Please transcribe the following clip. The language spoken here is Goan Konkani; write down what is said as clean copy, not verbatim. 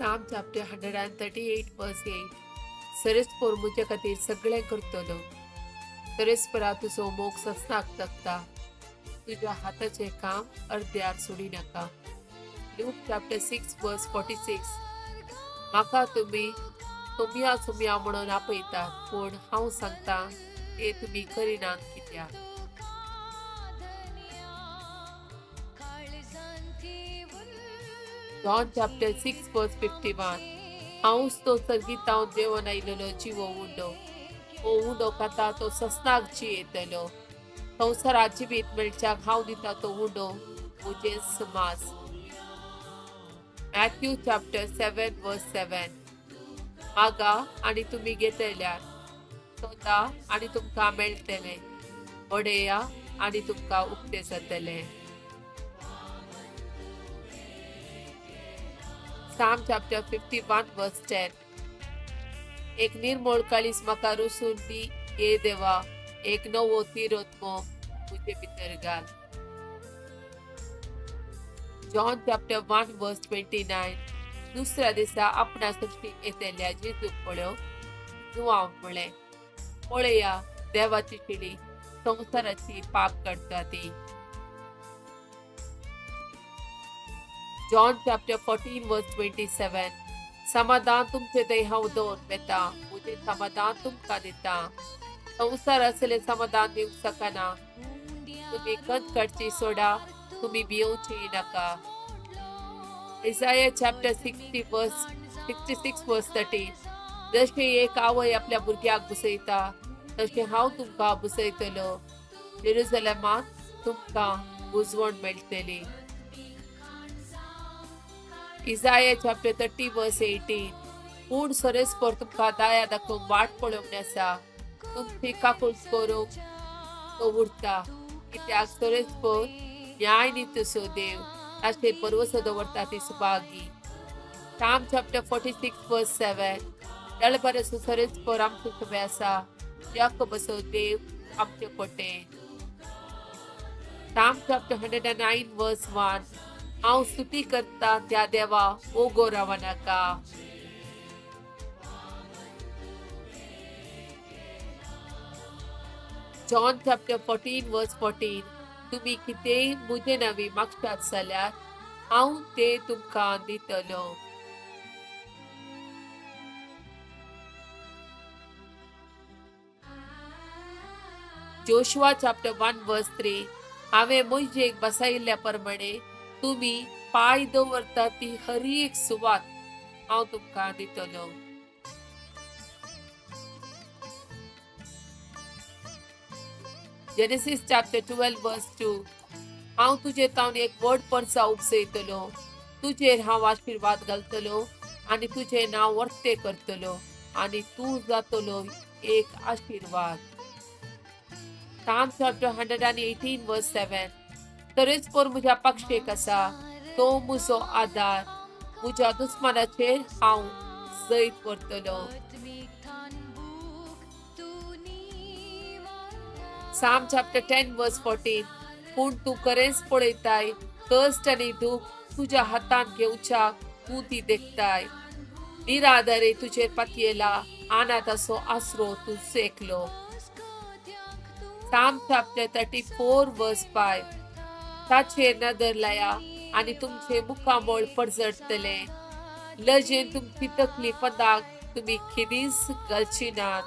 Psalm chapter 138 verse 8. सरेस्पोर म्हज्या खातीर सगळें करतलो. सरेस्परा तुजो मोग ससनाक जगता. तुज्या हाताचें काम अर्द्यार सोडी नाका. Luke chapter 6 verse 46. म्हाका तुमी सोमया सोमया म्हणून आपयतात, पूण हांव सांगता ते तुमी करिनात कित्याक? John chapter 6 verse 51. हांवच तो सर्गीतावन देंवन आयलेलो जिवो उंडो. हो उंडो खाता तो ससनाक जियेतलो. संवसारात जिवीत मेळच्याक हांव दिता तो उंडो म्हजेंच मांस. Matthew chapter 7 verse 7. मागा आनी तुमी घेतल्यात, सोदा आनी तुमकां मेळटलें, बडया आनी तुमकां उक्तें जातलें. Psalm chapter 51 verse 10. एक निर्मळ काळीज म्हाका रुसून दी ये देवा, एक नवो तिरोत्मो म्हजे भितर घाल. John chapter 1 verse 29. दुसऱ्या दिसा आपणा सृश्टी येतल्या जेजूक पळोव जुवांव म्हळें, पळया देवाची शिडी संवसाराची पाप काडटा ती. John chapter 14 verse 27. समाधान तुमचे थंय हांव दवरून वेता, म्हजें समाधान तुमकां दिता. संवसार असलें समाधान दिवंक शकना. तुमी खंत काडची सोडा, तुमी भियोवची नाका. Isaiah chapter 60 verse 66 verse 13. जशें एक आवय आपल्या भुरग्याक बसयता तशें हांव तुमकां बसयतलो. जेरुजलेमांत तुमकां बुजवण मेळटली. Isaiah chapter 30 verse 18. पूण सरेस्पर तुमकां दया दाखोवंक वाट पळोवंक आसा. तुमची काकूट करूंक तो उरता, कित्याक सरेस्पर न्याय नितीचो देव, ताचेर भरवसो दवरता ती सुभागी. Psalm chapter 46 verse 7. दळबरसो सरेस्पर आमचे सभे आसा, याकोबाचो देव आमचे कोटे. Psalm chapter 109 verse 1. हांव स्तुती करता त्या देवा ओगो राव नाका. John chapter 14 verse 14. तुमी कितेंय म्हजे नांवी मागशात जाल्यार हांव तें तुमकां दितलो. Joshua chapter 1 verse 3. हांवें मोहिजेक बसयिल्ल्या प्रमाणे तुमी पांय दवरता ती हर एक सुवात हांव तुमकां दितलो. Genesis chapter 12 verse 2. हांव तुजे तावन एक व्हड परसा उपसयतलो, तुजेर हांव आशिर्वाद घालतलो आनी तुजें नांव वर्ते करतलो आनी तूं जातलो एक आशिर्वाद. Psalm chapter 118 verse 7. तरेचपोर म्हज्या पक्षेक आसा, तो म्हजो आदार, म्हज्या दुस्मानाचेर हांव जैत व्हरतलो. Psalm chapter 10 verse 14. पूण तूं खरेंच पळयताय, कश्ट आनी दूख तुज्या हातांत घेवच्याक तूं ती देखताय. निराधारे तुजेर पातयेला, अनाथाचो आसरो तूं सेकलो. Psalm chapter 34 verse 5. ताचेर नदर लाया आनी तुमचें मुखामळ परजडटलें. लजेन तुमची तकली पदाक तुमी खेदीच घालची नात.